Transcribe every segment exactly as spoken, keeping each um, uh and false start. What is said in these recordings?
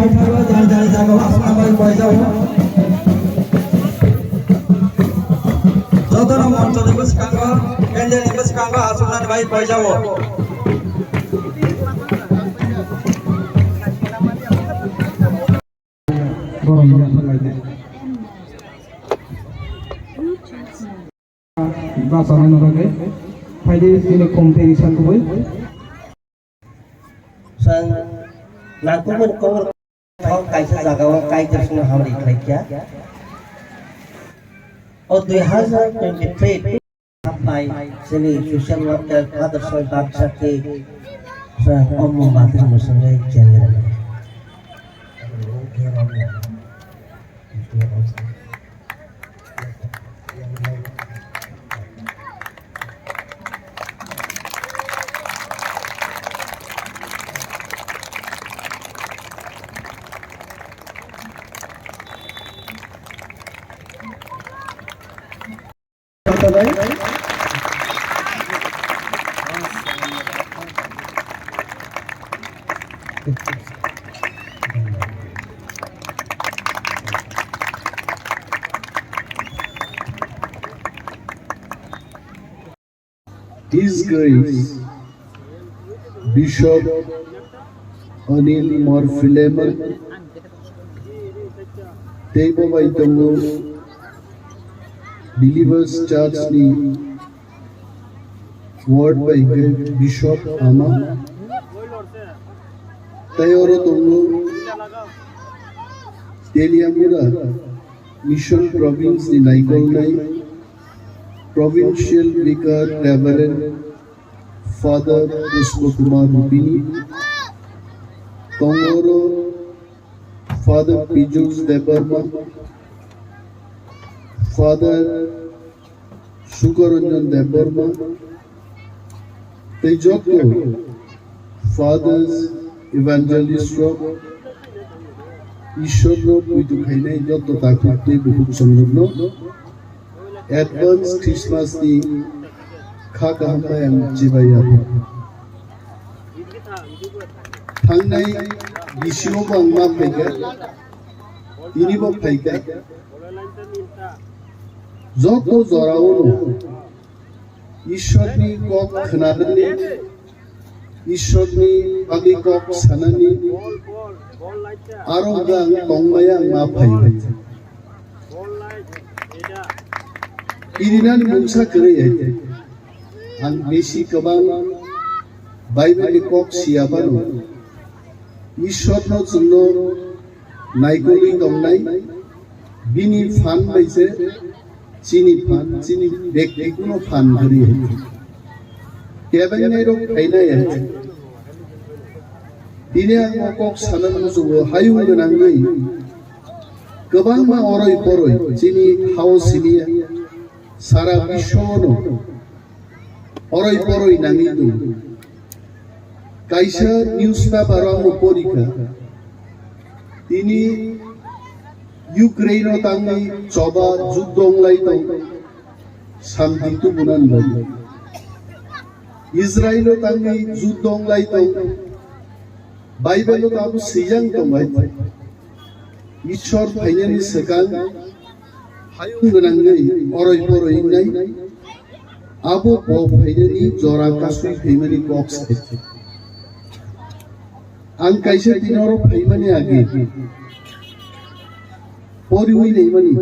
Jani jani jaga o aswkna bai poijao. Jotono monchoni bwskango, pandalni bwskango aswknani bai poijao. Borok ni aswk lainai. Bachana ni bagwi phaidi chini competition kubui. Sang nangkukmani kobor thok kaisa jagao Kaitor sino hamri khlaikha. O dui hazar twenty three bai chini social worker Father Soi Baksa ke sang omo bathang musangwi chengra. His Grace Bishop Anil Mor Philemon tei bo bai tongo Believers Church ni ward bai hwnkhe Bishop Ama tei oro tongo Teliamura Mission Province ni naikolnai Provincial Vicar Reverend Father Pushpa Kumar Rupini, tongoro Father Pijus Debbarma, Father Sukaranjan Debbarma, tei joto Fathers, Evangelist rok, Ishwar no puitu khainai joto takhuk tei bukhuk songrokno advance Christmas ni kha kaham bai ang chibai ya. Thangnai bisingo bo ang ma phaikha, tini bo phaikha. Joto jorao no Ishwarni kok khnanani, Ishwarni bagwi kok sanani, aro ang tongmaya ma phai. Irinani mungsa kwrwi hai. Ang bisi kwbang Bible ni kok siya bano. Ishwarno chwngno naikolwi tongnai, bini phan bai se chini phan, chini bekti kuno phan kwrwi hai. Kebengnai rok phainai hai. Tini ang o kok sana muchungo hayung gwnangwi kwbangma oroi poroi chini hao simiya sara biswono oroi poroi nangwi tongo. Kaisa newspaper o ang porikha, tini Ukraine o tangwi choba juddo wnglai tong, santi tubunan bai. Israel o tangwi juddo wnglai tong, Bible o tamo swijang tong bai. Ishwar phainani swkang hayung gwnangwi oroi poroi wngnai, abo bo phainani jora kasui phaimani kok sai. Ang kaisa tini oro phaimani age poriwi naimani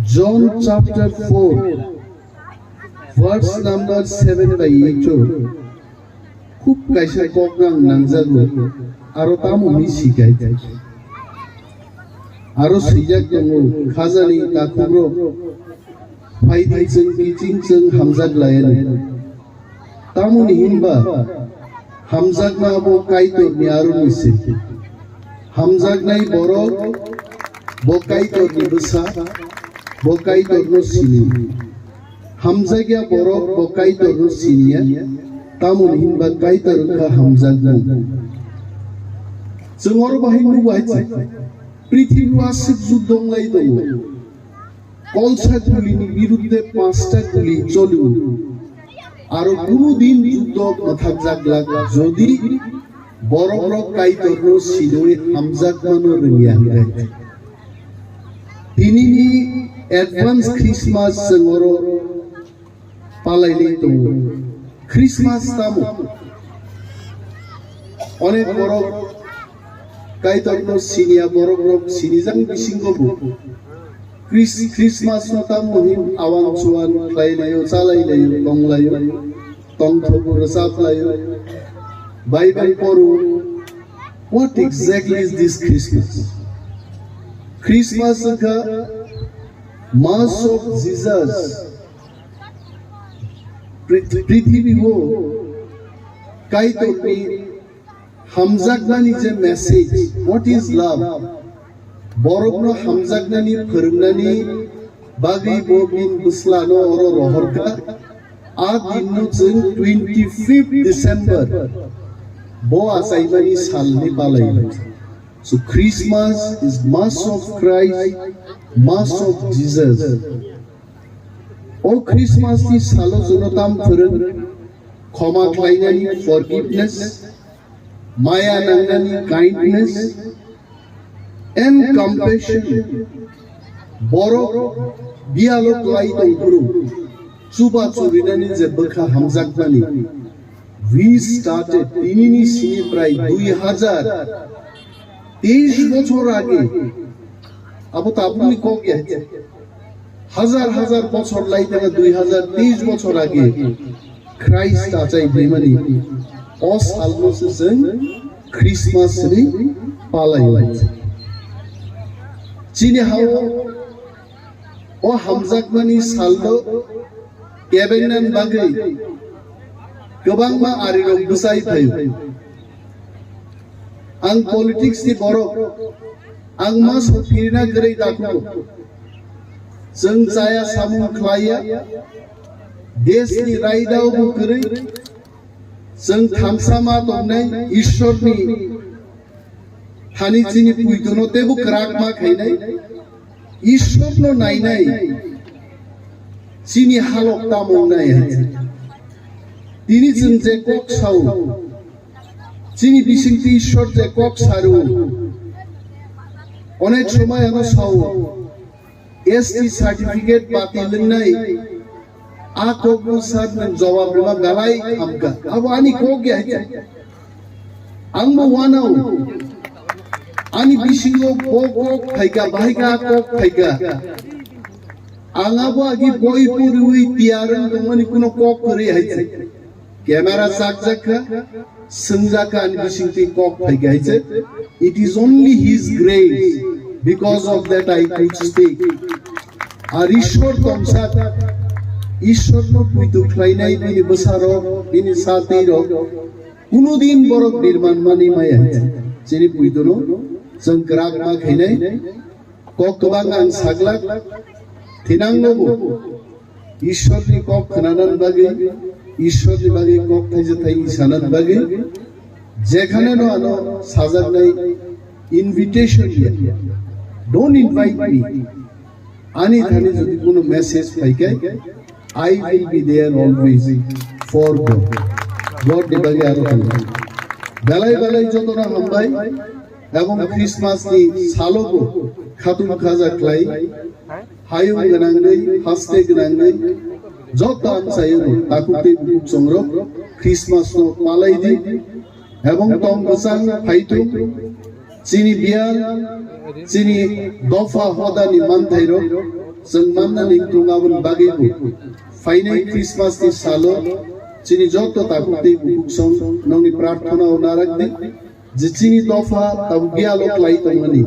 John chapter four, verse number seven bai eight o. Khub kaisa kok nang nangjago, aro tamo hwnwi sikai. Aro swijak tongo, khajani takhukrok, phaidi chwng kiching chwng hamjak laiani. Tamoni hinba hamjakma abo Kaitorni aroni se. Hamjaknai borok bo Kaitorni bwsa, bo Kaitorno sini. Hamjakya borok bo Kaitorno siniya, tamoni hinba Kaitor wngkha hamjakmung. Chwng oro bahai nugo hai se, prithibi o aswk juddo wnglai tongo. Kolsa gulini birudde panchta guli cholio. Aro kunu din juddo mwthakjak glak jodi Borok rok Kaitor no sinoi hamjakmano rwngya hwnkhe. Tini ni advance Christmas chwng oro palai lai tongo. Christmas tamo? Onek borok Kaitor no siniya borok rok sinijak bisingo bo Chris-, Christmas no tamo hin awan chuan khlai laio, chalai laio, tong laio, tong thogo, rwchap laio, Bible poro. What exactly is this Christmas? Christmas wngkha Mass of Jesus. Prit-, prithibi o Kaitor ni hamjakmani je message, what is love? Borokno hamjaknani phwrwngnani bagwi bo bini bwslano oro rohorkha. A dinno chwng twenty-fifth December bo achaimani salni palai. So Christmas is Mass of Christ, Mass of Jesus. O Christmas ni salo jono tam phwrwng, khoma khlainani, forgiveness, maya nangnani, kindness, and compassion. Borok biyalo klai tongphuru, chuba churinani je bwkha hamjakmani. We started, tinini sini prai dui hazar teis bochor age. Abo tabukni kok ya. Hazar hazar bochor lai tanga dui hazar teis bochor age Christ achai bwimani o salno se chwng Christmas ri palai lai. Chini hao o hamjakmani salno kebengnan bagwi kwbangma arirok bwchai phaio. Ang politics ni borok, ang ma sokirina kwrwi dakugo. Chwng chaya samung khlaiya, desh ni raida bo kwrwi, chwng thamsa ma tongnai Ishwar ni thani chini puitono teibo kwrak ma khainai, Ishwar no nainai, chini halok tamo wngnai hai. Tini chwng je kok sao, chini bisingtwi Ishwar je kok saro, onek somoi ano sao, S T certificate bati lwngnai, a kokno sir nwng jawab rwma belai hamkha. Abo ani kok ya hai. Ang bo wanao, ani bisingo bo kok phaikha, bahai kha kok phaikha. Ang abo agi boi poriwi tiyar wng tongmani kuno kok kwrwi hai se. Camera chakjak kha, swngjak kha ani bisingtwi kok phaikha hai se. It is only his grace, because of that I could speak. Ar Ishwar tongsak, Ishwar no puitu khlainai bini bwsarok, bini satwi rok, kuno din borok birman mani maya hai se. Chini puitu no chwng kwrak ma khainai. Kok kwbang ang saglak, thinangno bo Ishwarni kok khwnanan bagwi, Ishwarni bagwi kok thaisa thai sanani bagwi, jekhane no ano sajaknai invitation ya, don't invite me. Ani thani jodi kuno message phaikai, I will be there always for God. God ni bagwi aro thangkha. Belai belai jotono hambai, ebong Christmas ni salogo khatung khaja khlai, hayung gwnangwi, haste gwnangwi, joto amchaio takhuk tei bukhuk songrok Christmas no palai di. Ebong tong bwsang phaitung, chini biyal, chini dopha hodani manthairok chwng mannani wngthung aboni bagwibo phainai Christmas ni salo chini joto takhuk tei bukhuk song nongni prarthana o narak di, je chini dopha tabuk biyalo klai tongmani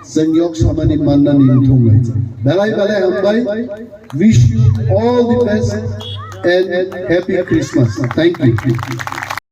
chwng yok samani mannani wngthung hai. Belai belai hambai, wish you all the best and happy Christmas. Thank you.